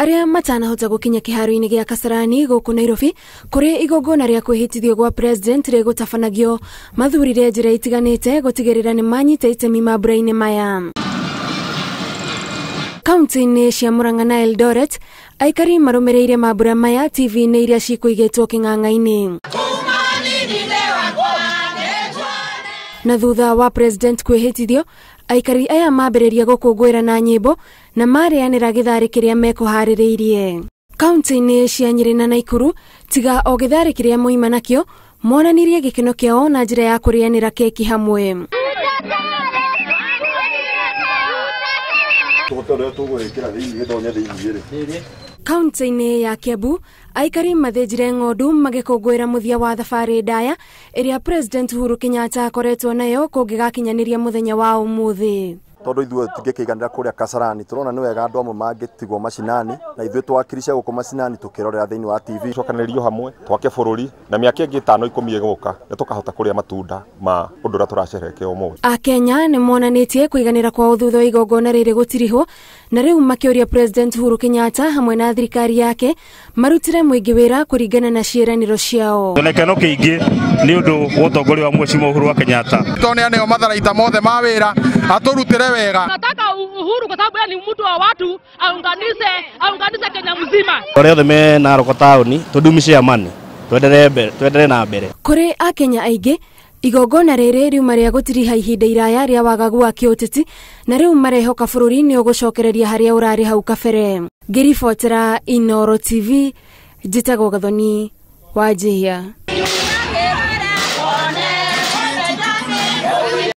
Arĩa matanahota gũkinya kĩharo-inĩ gĩa Kasarani gũkũ Nairobi kũrĩ igongona rĩa kwĩhĩtithio gwa president rĩgũtabanagio mathurire njĩra itiganĩte gũtigĩrĩra nĩ manyita itemi mambura-inĩ maya. Kaunti-inĩ cia Murang'a na Eldoret aikari marũmĩrĩire mambura maya TV-inĩ iria cikũigĩtwo kĩng'ang'a-inĩ. Na thutha wa president kwĩhĩtithio aikari aya mambĩrĩria gũkũngũĩra na nyĩmbo na marĩanĩra gĩtharĩ kĩrĩa mekũharĩrĩirie. Kaunti-inĩ cia Nyĩrĩ na Naikuru tiga o gĩtharĩ kĩrĩa moima nakĩo monanirie gĩkeno kĩao na njĩra ya kũrĩanĩra keki hamwe. Kaunti-inĩ ya Kiambu aikari mathĩnjire ng'ondu magĩkũngũĩra mũthia wa thabarĩ ndaya ĩrĩa President Uhuru Kenyatta akoretwo nayo kũngĩgakinyanĩria mũthenya wa ũmũthĩ. Tondu ithuĩ tũtingĩkĩiganĩra kũrĩa Kasarani tũrona nĩ wega andũ amwe mangĩtigwo macinani na ithuĩ twakirisha gũkũ macinani tũkĩrorera thĩinĩ wa TV. Tũcokanĩrĩrio hamwe twake bũrũri na mĩaka ĩngĩ 5 10 ĩgũka nĩ tũkahota kũrĩa matunda ma ũndũ ũrĩa tũracerehekea ũmũthĩ. Akenya nĩ monanĩtie kũiganĩra kwao thutha wa igongona rĩrĩ gũtirihwo na rĩu makĩũria President Uhuru Kenyatta hamwe na thirikari yake marutire mũingĩ wĩra kũringana na ciĩranĩro ciao. Gĩkeno kĩingĩ nĩ ũndũ wa ũtongoria wa Mheshimiwa Uhuru wa Kenyatta. Tondũ nĩo matharaita mothe ma wĩra atũrutĩre wega. Nataka Uhuru kwa sababu yeye ni mtu wa watu, aunganishe Kenya mzima. Arĩa othe me Narok taũni tũdumishe amani, tuendelee na mbere. Kũrĩ Akenya aingĩ igongona rĩrĩ riuma rĩa gũtiriha ihinda iraya rĩa wagagu wa kĩũteti na rĩu marehoka bũrũri nĩ ũgũcokereria harĩa ũrarĩ hau kabere. Ngĩribotera Inooro TV, njĩtagwo Gathoni Wanjihia.